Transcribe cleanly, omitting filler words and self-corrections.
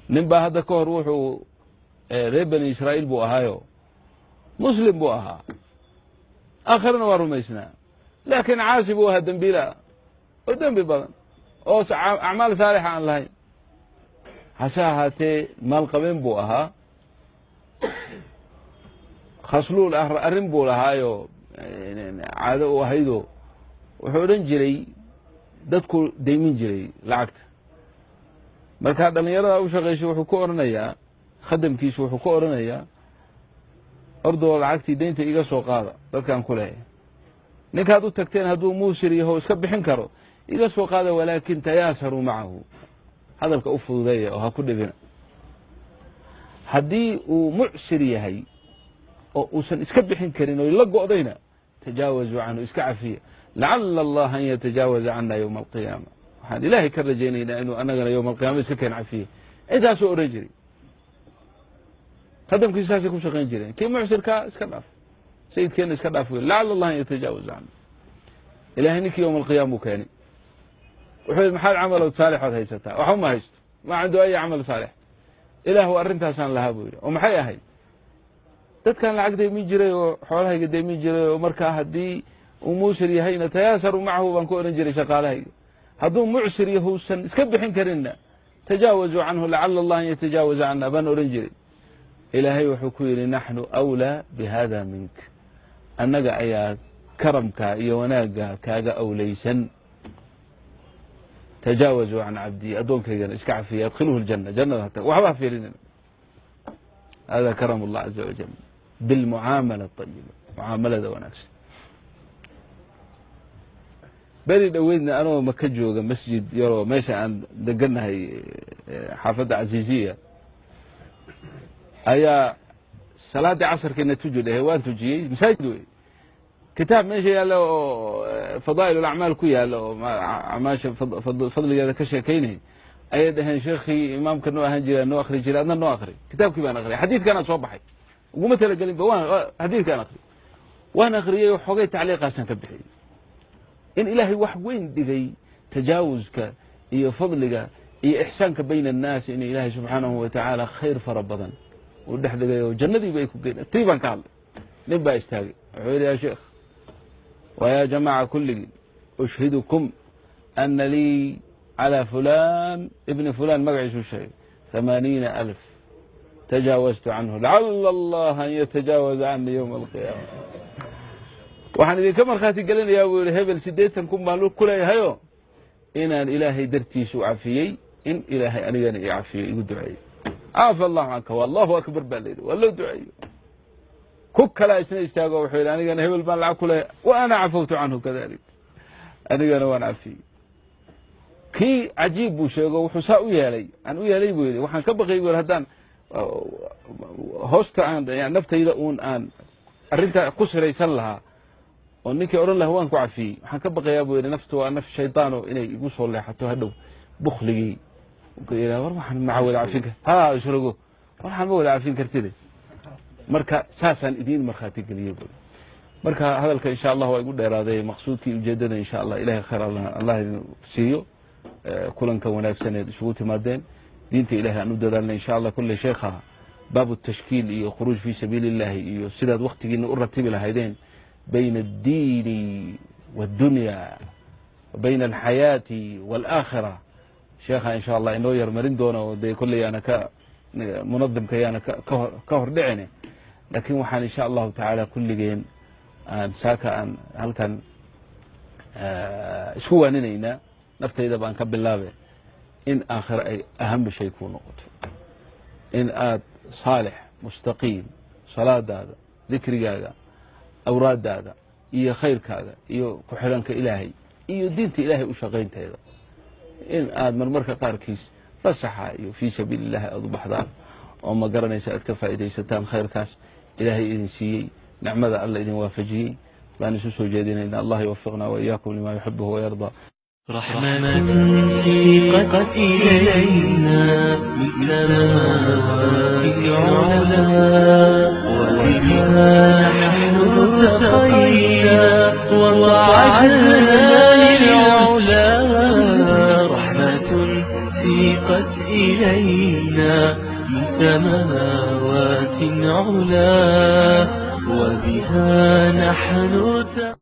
Nin baa hadda ka hor wuxuu reer Bani Israa'iil buu ahaayo, muslim buu ahaa, aakhirana waa rumaysnaa, laakiin caasi buu ahaa, dembiila oo dembi badan oo acmaal saalixa aan lahayn. Hase ahaatee maalqabeen buu ahaa, khasluul ah arrin buu lahaayo, caado u ahaydoo wuxuu odhan jiray dadku deymin jiray lacagta. Markaa dhallinyarada u shaqayso wuxuu ku odhanayaa, khadamkiisu wuxuu ku odhanayaa, ordoo lacagtii deynta iga soo qaada dadkaan ku lehay, ninkaad u tagteen hadduu muusir yaho iska bixin karo iga soo qaada, walaakin tayaasaruu macahu, hadalka u fududeeya oo ha ku dhibina. Haddii uu mucsir yahay oo uusan iska bixin karin oy la go'dayna, tajaawazuu canhu, iska cafiya, lacala allaha an yatajaawaza cana yowma alqiyaama, waxaan ilaahay ka rajaynaynaa inuu anagana yowma alqiyama iska keen cafiya. Intaasuu odhan jiray, khadamkiisa saasay ku shaqayn jireen. Kii mucsirkaa iska dhaaf, sayidkeenna iska dhaaf wey, lacala allah an yatajaawaza cana. Ilahay ninkii yowma alqiyaama uu keenay, wuxuu yidhi maxaad camalood saalixood haysataa? Waxba ma haysto, maa cindu ay camal saalix. Ilaahu arrintaasaan lahaa buu yidhi. Oo maxay ahayd? Dadkaan lacag deymin jiray oo xoolahayga deymin jiray, oo markaa haddii uu muusir yahayna tayaasaru macahu baan ku odhan jiray shaqaalahayga, hadduu mucsir yahuusan iska bixin karinna tajaawazuu canhu lacala allah an yatajaawaza cana baan odhan jiray. Ilaahay wuxuu ku yidhi naxnu awlaa bi hada mink, annaga ayaa karamka iyo wanaagga kaaga awlaysan. Tajaawazuu can cabdii, addoonkaygana iska cafiya, adkhiluhu ljana, jannada hata waxba ha fiirinina. Hada karam allah caza wajal bilmucaamala ayiba, mucaamalada wanaagsan. Beri dhoweydna anoo maka jooga masjid yaroo meesha aan degannahay xaafadda Casiiziya ayaa salaaddii casarkiina tuji dhahe, waan tujiyey. Masaajid wey, kitaab meesha yaalla oo fadaa'il alacmaal ku yaalla oo acmaasha fadligeeda ka sheekaynay ayay dhaheen, sheekhii imaamka noo ahaan jira noo akri jiray, adna noo akri. Kitaabkii baan akriyay, xadiidkanaa soo baxay, uguma talagelinba, waan xadiidkaan akri, waan akriyey, xogay tacliiqaasaan ka bixiyey in ilaahay wax weyn dhigay tajaawuska iyo fadliga iyo ixsaanka bayna annaas, in ilaahay subxaanahu wa tacaala khayr fara badan uu dhex dhigay oo jannadiiba ay ku geyn. Tii baan ka hadlay, nin baa istaagay, wuxuu yidhi yaa sheekh wa yaa jamaaca kulligii, ushhidukum ana lii calى fulan ibni fulan, magaciisuu sheegay, 80,000 tajaawaztu canhu lacala allaha an yatajaawaza canii yowma alqiyaama. Waxaan idinka markhaati gelinayaa buu yihi hebel 80,000 baan ku leeyahayo inaan ilaahay dartiisu cafiyey, in ilaahay anigana i cafiyo, igu duceeyo. Caafa allahu canka, allahu akbar baa la yidhi, waa loo duceeyo. Ku kalaa isna istaago, wuxuu yidhi anigana hebel baan lacag ku leeyahay, wa ana cafawtu canhu kadalik, anigana waan cafiyey. Kii cajiib buu sheego, wuxuu saa u yeelay aan u yeelay buu yidhi, waxaan ka baqay buu yidhi haddaan hoosta aan naftayda uun aan arrintaa ku siraysan lahaa oo ninkii odhan lahaa waan ku cafiyey, waxaan ka baqayaa buu yidhi naftu waa naf shaydaano inay igu soo leexato hadhow bukhligii, war waxaan maca wada cafin ha isrogo, war waxaan ma wada cafin kartide. Marka saasaan idiin markhaati geliyey buu. Marka hadalka insha allah waa igu dheeraaday, maqsuudkii ujeeddada insha allah ilahay khayr allah idin siiyo, kulanka wanaagsaneed isugu timaadeen, diinta ilahay aan u dadaalnay insha allah. Kulley sheekha baabu tashkiil iyo khuruuj fii sabiili illahi iyo sidaad waktigiina u ratibi lahaydeen bayna addiini waaddunya wa bayna alxayaati waalaakhira, sheekha insha allah inoo yarmarin doona, oo dee kolley yaana ka munadimka yaana ka hor dhicine, laakiin waxaan insha allahu tacaala kulligeen aan saaka aan halkan isku waaninaynaa, naftayda baan ka bilaabe, in aakhiro ay ahama shay kuu noqoto, in aad saalix mustaqiim salaadaada, dikrigaaga, awraaddaada iyo khayrkaaga iyo ku xidhanka ilaahay iyo diinta ilaahay u shaqaynteeda, in aad marmarka qaarkiis fasaxa iyo fii sabiili illahi aada u baxdaan oo ma garanaysa aad ka faa'iidaysataan khayrkaas ilaahay idin siiyey, nicmada alla idin waafajiyey baan isu soo jeedinayna. Allah yuwafiqna wa iyaakum lima yuxibuhu wayardaa. رحمة سيقت إلينا من سماوات علا، وبها نحن ارتقينا وصعدنا للعلا. رحمة سيقت إلينا من سماوات علا، وبها نحن ارتقينا.